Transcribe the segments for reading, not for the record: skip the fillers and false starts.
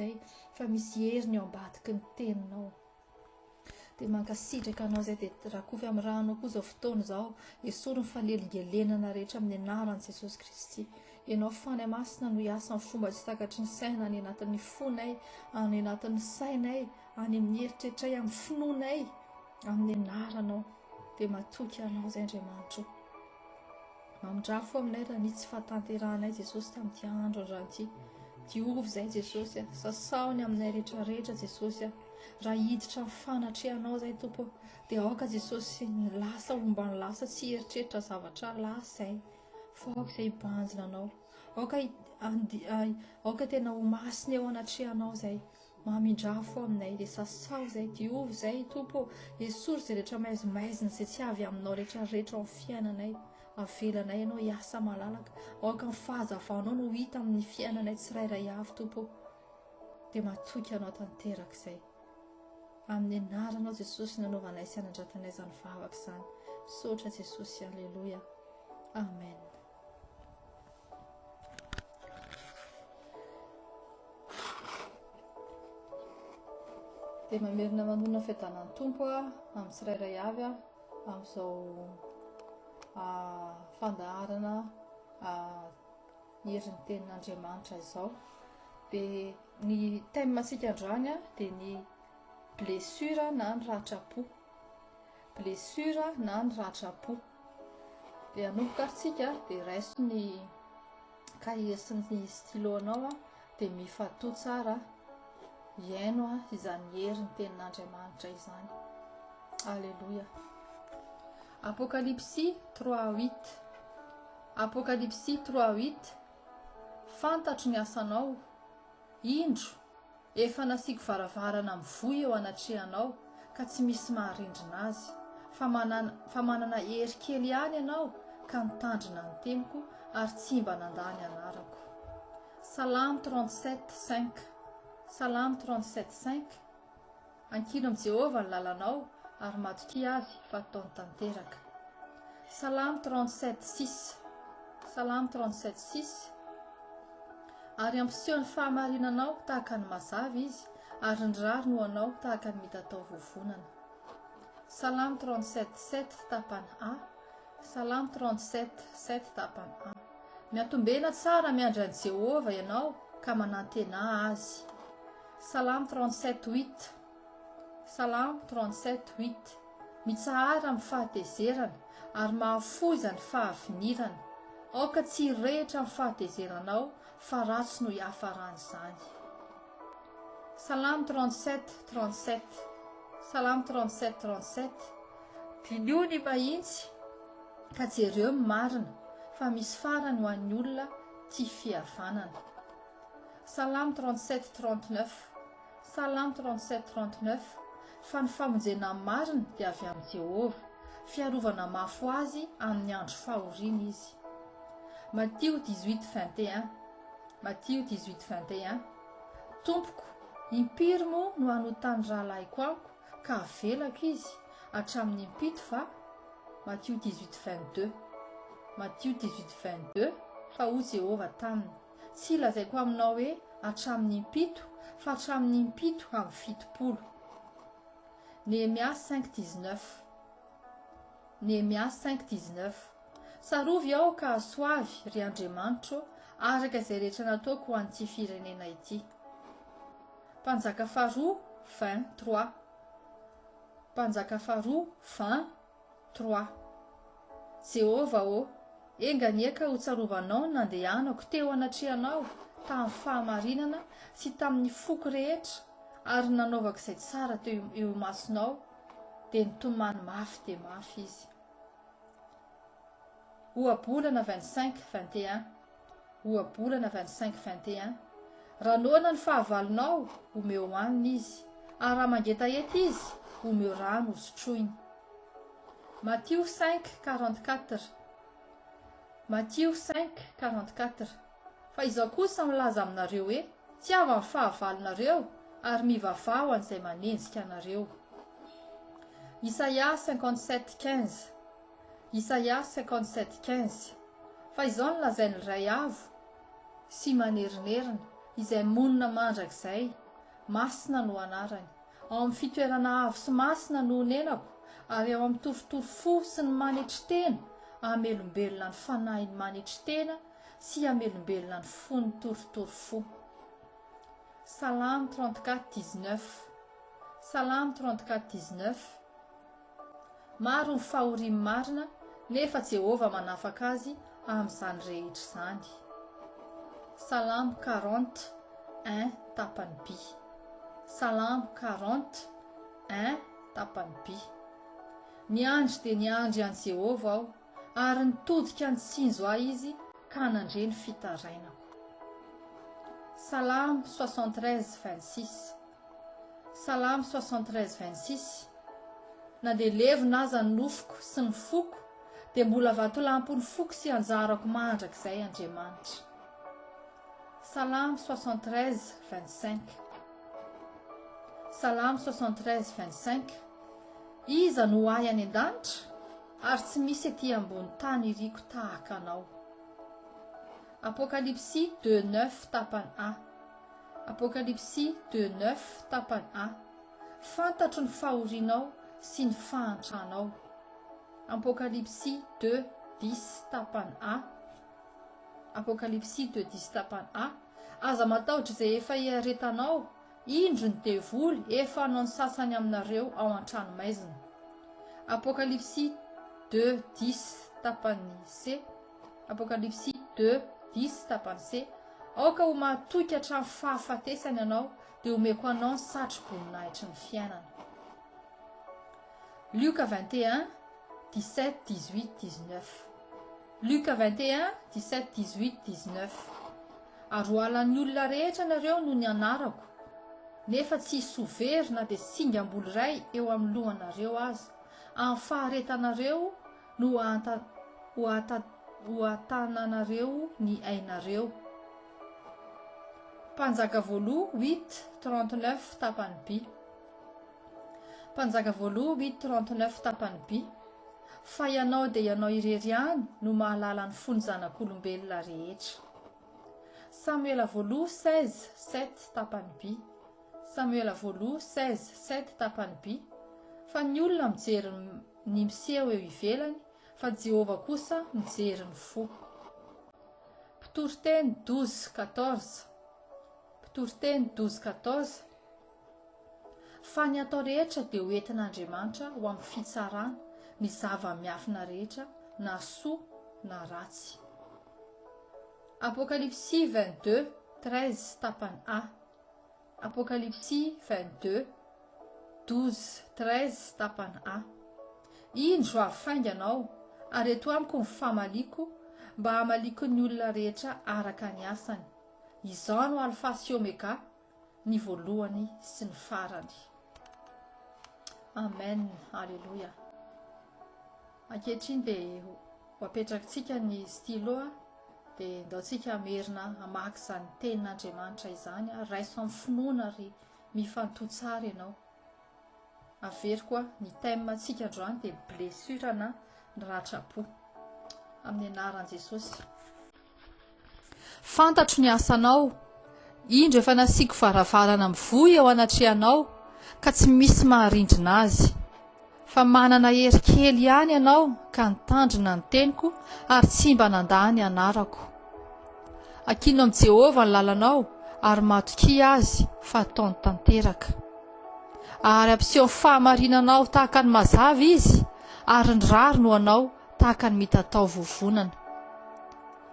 izay fa misy heriny ao ambadiky ny teninao. Dia mankasitraka anao izay dia rakofy amin'ny ranao koa izao fotoana izao. Esory ny fanelingelenana rehetra amin'ny anaran'i Jesosy Kristy. Ianao Fanahy Masina no hiasa amin'ny fomba tsy takatry ny saina any anatin'ny fonay, any anatin'ny sainay, any amin'ny eritreritray, amin'ny finoanay, amin'ny anaranao. Dia matoky anao izay Andriamanitro. Mamindrafo aminay raha nisy tsy fahatanterahanay Jesosy tamin'ity andro androany ity. Diovy izay Jesosy a. Sasao ny aminay rehetra rehetra Jesosy a. Raha hiditra amin'ny fanatrehanao izay Tompo dia aoka Jesosy ny lasa homba ny lasa tsy hieritreritra zavatra lasa izay. Fa aoka izay hibanjina anao. Aoka aoka tena ho masina eo anatrehanao izay. Mamindrafo aminay dia sasao izay, diovy izay Tompo ô, esory izay rehetra maizimaizina izay tsy avy aminao rehetra rehetra ao amin'ny fiainanay, avelanay Ianao hiasa malalaka, aoka ny fahazavanao no hita amin'ny fiainanay tsirairay avy Tompo ô, dia matoky Anao tanteraka izay. Amin'ny anaranao Jesosy nanaovanay sy anandratanay izany vavaka izany. Misaotra Jesosy, Aleloia. Amen. Dia mamerina manonona fiadanan'ny Tompo amin'ny tsirairay avy amin'izao fandaharana herin'ny tenin'Andriamanitra izao. Dia ny thème antsika androany dia ny blessure na ny ratram-po. Blessure na ny ratram-po. Dia hanomboka ary tsika dia raiso ny kahie sy ny stylo anao dia mifatoa tsara hihaino izany hery ny tenin'Andriamanitra izany. Alléluia. Apokalypsy 3:8 Apokalypsy 3:8 Fantatro ny asanao, indro, Efa nasiako varavarana mivoy eo anatrehanao ka tsy misy maharindrina azy, fa manana fa manana hery kely ihany ianao ka nitandrina ny teniko ary tsy mba nandà ny anarako. Salamo 37, 5 Salamo 37, 5 Ankino amin'i Jehovah ny lalanao ary matokia Azy fa hataony tanteraka. Salamo 37, 6 Salamo 37, 6 Ary hampiseho ny fahamarinanao tahaka ny mazava Izy, ary ny rariny ho anao tahaka ny mitatao vovonana. Salamo 37, 7 tapany A Salamo 37, 7 tapany A Miantombena tsara miandry an'i Jehovah ianao ka manantenà Azy. Salamo 37, 8 Salamo 37, 8 Mitsahara amin'ny fahatezerana, ary mahafoiza ny fahavinirana. Aoka tsy hirehitra ny fahatezeranao, fa ratsy no hiafaran'izany. Salamo 37, 37 Salamo 37, 37 Diniho ny mahitsy, ka jereo ny marina, fa misy farany ho an'ny olona tia fihavanana. Salamo 37, 39 Salamo 37, 39 Fa ny famonjena ny marina dia avy amin'i Jehovah, fiarovana mafy ho azy amin'ny andro fahoriana izy. Matio 18, 21 Matio 18, 21 Tompoko, impiry moa no hanotan'ny rahalahiko amiko ka havelako izy? Hatramin'ny impito va? Matio 18, 22 Matio 18, 22 Fa hoy Jehovah taminy, Tsy lazaiko aminao hoe hatramin'ny impito, fa hatramin'ny impito amin'ny 70. Nehemia 5, 19 Nehemia 5, 19 Tsarovy aho ka hasoavy, ry Andriamanitro, araka izay rehetra nataoko ho an'ity firenena ity. Mpanjaka faharoa 20, 3 Mpanjaka faharoa 20, 3. Jehovah ô, enga anie ka hotsarovanao ny nandehanako teo anatrehanao tamin'ny fahamarinana sy tamin'ny foko rehetra ary ny nanaovako izay tsara teo eo imasonao, dia nitomany mafy dia mafy izy. Ohabolana 25, 21 Ohabolana 25, 21 Raha noana ny fahavalonao, omeo hanina izy, ary raha mangetaheta izy, omeo rano hosotroiny. Matio 5, 44 Matio 5, 44 Fa izaho kosa milaza aminareo hoe, Tiava ny fahavalonareo, ary mivavaha ho an'izay manenjika anareo. Isaia 57, 15 Isaia 57, 15 Fa izao no lazain'ny Ray Avo sy manerinerina. Izay monina mandrakizay, masina no anarany. Ao amin'ny fitoerana avo sy masina no onenako, ary ao amin'ny torotoro fo sy ny manetry tena, hamelombelona ny fanahin'ny manetry tena sy hamelombelona ny fon'ny torotoro fo. Salamo 34, 19 Salamo 34, 19 Maro ny fahorian'ny marina, nefa Jehovah manafaka azy amin'izany rehetra izany. Salamo 40, un tapany by. Salamo 40, un tapany by. Niandry dia niandry an'i Jehovah aho, ary nitodika nitsinjo ahy izy ka nandre ny fitarainako. Salamo 73, 26. Salamo 73, 26 Na dia levona aza ny nofoko sy ny foko, dia mbola vatolampin'ny foko sy anjarako mandrakizay Andriamanitra. Salamo 73, 25 Salamo 73, 25 Iza no ho ahy any an-danitra? Ary tsy misy ety ambony tany iriko tahaka anao. Apokalypsy 2, 9 tapany A. Apokalypsy deux neuf tapany A. Fantatro ny fahorianao sy ny fahantranao. Apokalypsy deux dix tapany A. Apokalypsy deux dix tapany A. Aza matahotra izay efa iaretanao, indro ny devoly efa hanao ny sasany aminareo ao an-tranomaizina. Apokalypsy deux dix tapany C. Apokalypsy deux dix tapany C. Aoka ho mahatoky hatramin'ny fahafatesana ianao, dia homeko anao ny satro-boninahitry ny fiainana. Lioka 21, 17, 18, 19. Lioka 21, 17, 18, 19. Ary ho halan'ny olona rehetra ianareo noho ny anarako, nefa tsy hisy ho very na dia singam-bolo iray eo amin'ny lohanareo aza. Amin'ny faharetanareo no ho ahatananareo ny ainareo. Mpanjaka voaloha huit 39 tapany by. Mpanjaka voaloha huit 39 tapany by. Fa ianao dia ianao irery ihany no mahalala ny fon'ny zanak'olombelona rehetra. Samoela voaloha 16 sept tapany by. Samoela voaloha 16 sept tapany by. Fa ny olona mijery ny miseho eo ivelany, fa Jehovah kosa mijery ny fo. Mpitoriteny 12 14 Mpitoriteny 12 14 Fa ny atao rehetra dia ho entin'Andriamanitra ho amin'ny fitsarana, ny zava-miafina rehetra, na soa na ratsy. Apokalypsy 22 13 tapany A Apokalypsy 22, 12, 13, tapany A. Indro avy faingana aho, ary eto amiko ny famaliako, mba hamaliako ny olona rehetra araka ny asany. Izaho no Alfa sy Omega, ny voalohany sy ny farany. Amen. Aleloia. Ankehitriny dia ho apetrakitsika ny stylo dia ndao tsika hamerina hamaky izany tenin'Andriamanitra izany, raiso amin'ny finoana ary mifantoha tsara ianao. Averiko ny thème tsika androany dia blessure na ny ratram-po. Amin'ny anaran'i Jesosy. Fantatro ny asanao. Indro efa nasiako varavarana mivoy eo anatrehanao, ka tsy misy maharindrina azy. Fa manana hery kely ihany ianao ka nitandrina ny teniko ary tsy mba nandà ny anarako. Ankino amin'i Jehovah ny lalanao ary matokia azy fa hataony tanteraka. Ary hampiseho ny fahamarinanao tahaka ny mazava izy, ary ny rariny ho anao tahaka ny mitatao vovonana.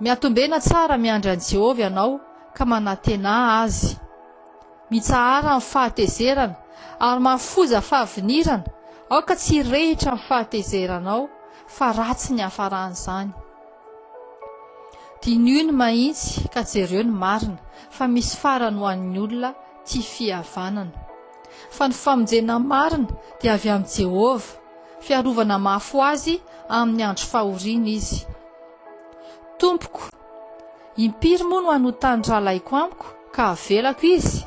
Miatombena tsara miandry an'i Jehovah ianao ka manantenà azy. Mitsahara amin'ny fahatezerana ary mahafoza fahavinirana, aoka tsy hirehitra ny fahatezeranao fa ratsy ny hiafaran'izany. Diniho ny mahitsy ka jereo ny marina, fa misy farany ho an'ny olona tia fihavanana. Fa ny famonjena marina dia avy amin'i Jehovah, fiarovana mafy ho azy amin'ny andro fahoriana izy. Tompoko, impiry moa no hanotan'ny rahalahiko amiko ka havelako izy?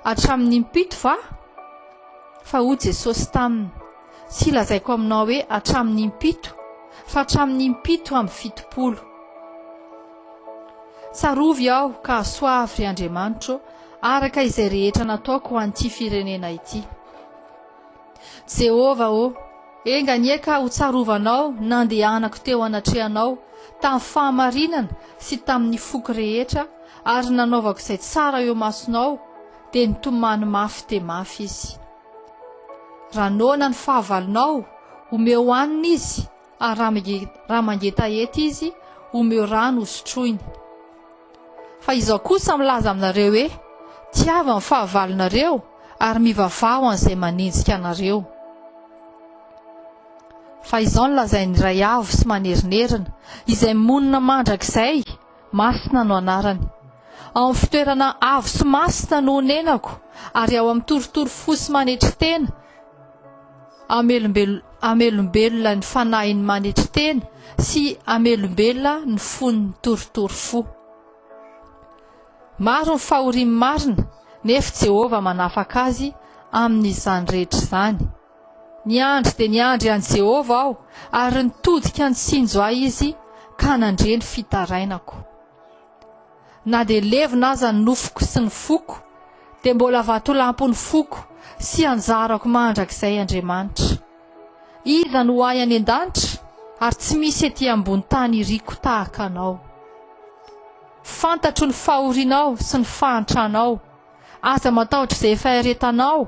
Hatramin'ny impito va? Fa hoy Jesosy taminy, Tsy lazaiko aminao hoe hatramin'ny impito, fa hatramin'ny impito amby 70. Tsarovy aho ka hasoavy, ry Andriamanitro, araka izay rehetra nataoko ho an'ity firenena ity. Jehovah ô, enga anie ka hotsarovanao nandehanako teo anatrehanao tamin'ny fahamarinana sy tamin'ny foko rehetra ary nanaovako izay tsara eo imasonao, dia nitomany mafy dia mafy izy. Raha noana ny fahavalonao, omeo hanina izy, ary raha mangetaheta izy, omeo rano hosotroiny. Fa izao kosa milaza aminareo hoe, Tiava ny fahavalonareo, ary mivavaha ho an'izay manenjika anareo. Fa izao no lazain'ny Ray Avo sy manerinerina, izay monina mandrakizay, Masina no anarany. Ao amin'ny fitoerana avo sy masina no onenako, ary ao amin'ny torotoro fo sy manetry tena, hamelombelona ny fanahin'ny manetry tena sy hamelombelona ny fon'ny torotoro fo. Maro ny fahorian'ny marina, nefa Jehovah manafaka azy amin'izany rehetra izany. Niandry dia niandry an'i Jehovah aho, ary nitodika nitsinjo ahy izy ka nandre ny fitarainako. Na dia levona aza ny nofoko sy ny foko, dia mbola vatolampin'ny foko sy anjarako mandrakizay Andriamanitra. Iza no ahy any an-danitra, ary tsy misy ety ambony tany iriko tahaka Anao. Fantatro ny fahorianao sy ny fahantranao. Aza matahotra izay efa iaretanao,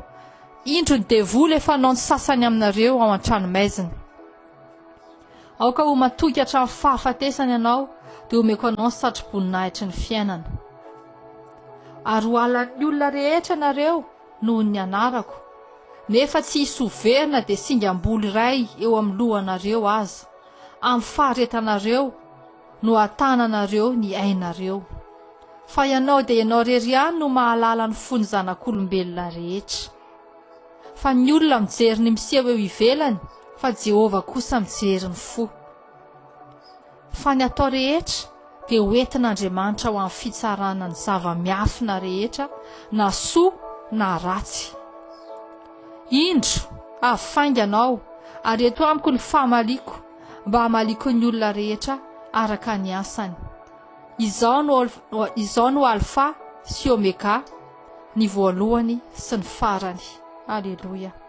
indro ny devoly efa hanao ny sasany aminareo ao an-tranomaizina. Aoka ho matoky hatramin'ny fahafatesana ianao, dia homeko anao ny satroboninahitry ny fiainana. Ary ho halan'ny olona rehetra ianareo noho ny anarako, nefa tsy hisy ho very na dia singam-bolo iray eo amin'ny lohanareo aza. Amin'ny faharetanareo no hahatananareo ny ainareo. Fa ianao dia ianao irery ihany no mahalala ny fon'ny zanak'olombelona rehetra. Fa ny olona mijery ny miseho eo ivelany, fa Jehovah kosa mijery ny fo. Fa ny atao rehetra dia ho entin'Andriamanitra ho amin'ny fitsarana ny zava-miafina rehetra, na soa na ratsy. Indro, avy faingana aho, ary eto amiko ny famaliako, mba hamaliako ny olona rehetra araka ny asany. Izao no, izao no Alfa sy Omega, ny voalohany sy ny farany. Aleloia.